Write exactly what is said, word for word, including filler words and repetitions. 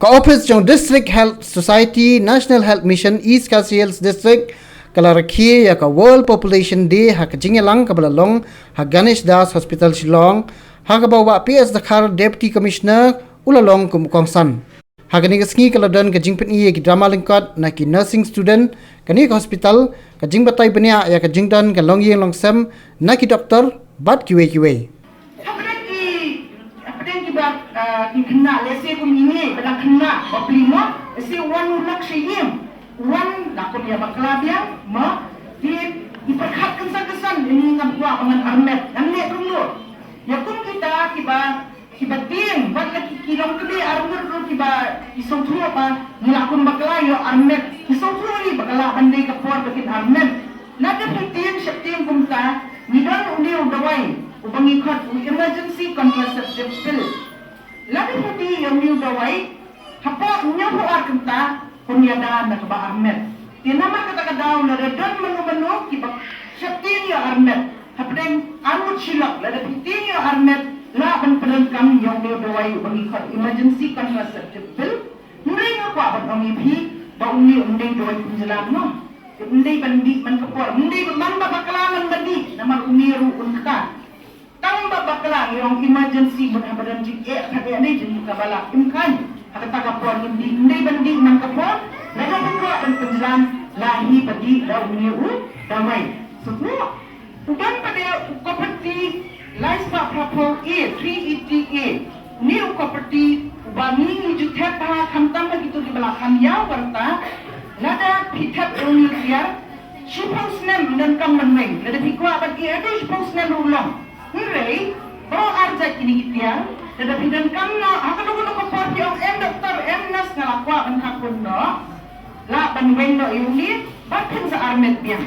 Ka ophis jong District Health Society, National Health Mission, East Khasi Hills District, ka la rakhe ïa ka World Population Day ha ka jingïalang kaba la long ha Ganesh Das Hospital Shillong, ha kaba u Bah P S Dkhar, Deputy Commissioner, u la long kum u kongsan. Ha kane ka sngi ka la don ka jingpyni ïa ki drama lyngkot na ki nursing student kane ka hospital, ka jingbatai bniah ïa ka jingdon ka longïing longsem na ki doktor bad kiwei kiwei. Hapdeng ki, hapdeng kiba, ah, ki khynnah, lehse kum ine ba dang khynnah bapli mo, lehse u wan u lok sha ïing, u wan la kum ïa bakla biang mo, te i pyrkhat kynsan kynsan, ine ngam kwah ba ngan armet, ngan leh kumno. Ïa kum kita kiba, kiba tieng bad la ki, ki long kyndiah arngut ruh kiba ki sngewthuh ba ngi la kum bakla ïoh armet, ki sngewthuh hi ba ka lah ban dei ka por ba kin armet. Lada phi tieng sheptieng kumta, ngi don une u dawai uba ngi khot u emergency contraceptive pill. Lada phi tieng ïa une u dawai, hapoh hynñiewphew ar kynta phin ïada na kaba armet. Te namar kata ka daw, lada don mano mano kiba sheptieng ïa armet hapdeng arngut shilok, lada phi tieng ïa armet, lah ban pyndonkam ïa une u dawai uba ngi khot emergency contraceptive pill. Hynrei nga kwah ban ong ïa phi ba une um dei dawai pynjlan mo. Um dei ban dih man ka por, um dei ban ba bakla man ba dih, namar une ruh un kta. Tang ba bakla ngi ong emergency, mut haba don jingeh, haba don jingeh, jingeh kaba lah, im kheiñ. Ha kata ka por ngin dih, um dei ban dih man ka por, lada phi kwah ban pynjlan, la hi ba dih da une u dawai. Sngewthuh. U don pat de u Coppertine lai spah phra phew A, three eighty A. Une u Coppertine uba ngi ngi ju thep bha, khamtam ha kito kiba la kham ïaw ka rta. Lada phi thep ïa une u tiar, shiphew snem donkam ban weng. Lada phi kwah ban ïeh haduh shiphew snem ruh long. Hynrei baroh ar jait kine ki tiar, lada phi donkam noh ha kano kano ka por phi ong em doktor, em nurse, nga la kwah ban kha khun noh, lah ban weng noh ïa une bad phin sa armet biang.